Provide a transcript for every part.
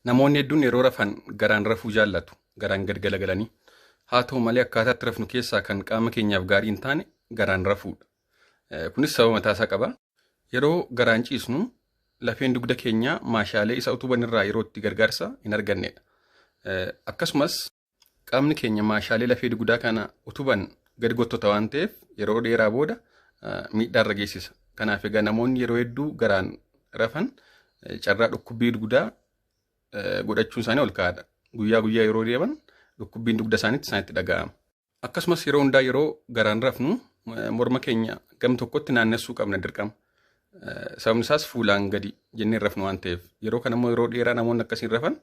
Namoonni hedduun yeroo rafan garaan rafuu jaallatu. Garaan gad galagalanii. Haa ta'u malee akkaataa itti rafnu keessaa kan qaama keenyaaf gaarii hin taane garaan rafuudha. Kunis sababa mataasaa qaba. Yeroo garaan ciisnu lafeen dugda keenyaa maashaalee isa utuban irraa yeroo itti gargaarsa hin argannedha. Akkasumas qaamni keenya maashaalee lafee dugdaa kana utuban gadi gottota waan ta'eef yeroo dheeraa booda miidhaa irra geessisa. Kanaaf egaa namoonni yeroo hedduu garaan rafan carraa dhukkubbii dugdaa godhachuun isaanii ol ka'aadha. Guyyaa guyyaa yeroo deeman dhukkubbiin dugda isaaniitti isaanitti dhaga'ama. Akkasumas yeroo hundaa yeroo garaan rafnu morma keenya gam tokkotti naannessuu qabna dirqama. Sababni isaas fuulaan gadi jennee rafnu waan ta'eef yeroo kana immoo yeroo dheeraa namoonni akkasiin rafan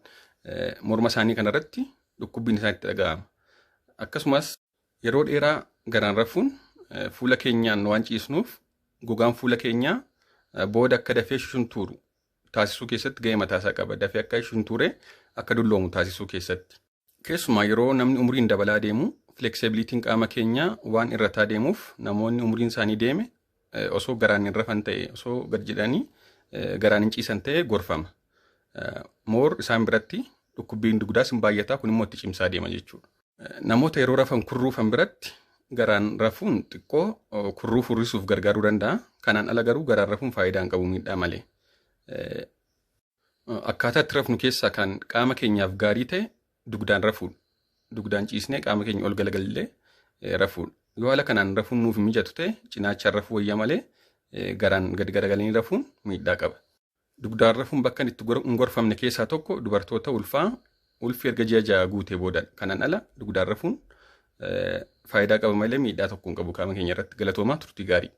morma isaanii kanarratti dhukkubbiin isaanitti dhaga'ama. Akkasumas yeroo dheeraa garaan rafuun fuula keenyaan waan ciisnuuf gogaan fuula keenyaa booda akka dafee shuntuuru taasisuu keessatti gahee mataasaa qaba. Dafee akka shuntuuree akka dulloomu taasisuu keessatti. Keessumaa yeroo namni umriin dabalaa deemu flexibilitiin qaama keenyaa waan irrataa deemuuf namoonni umriin isaanii deeme osoo garaan hin rafan ta'e, osoo gad jedhanii garaan hin ciisan ta'e gorfama. Moor isaan biratti dhukkubbiin dugdaas hin baay'ataa, kun immoo itti cimsaa deema jechuudha. Namoota yeroo rafan kurruufan biratti garaan rafuun xiqqoo kurruu furrisuuf gargaaruu danda'a. Kanaan ala garuu garaan rafuun faayidaa hin qabu miidhaa malee. Akkaataa itti rafnu keessaa kan qaama keenyaaf gaarii ta'e dugdaan rafuudha. Dugdaan ciisnee qaama keenya ol galagallee rafuudha. Yoo haala kanaan rafuun nuuf hin mijatu ta'e cinaachaan rafuu wayya malee garaan gadi garagalanii rafuun miidhaa qaba. Dugdaan rafuun bakka itti hin gorfamne keessaa tokko dubartoota ulfaa, ulfi erga ji'a 6 guutee boodadha. Kanaan ala dugdaan rafuun faayidaa qaba malee miidhaa tokko hin qabu qaama keenya irratti. Galatoomaa, turtii gaarii.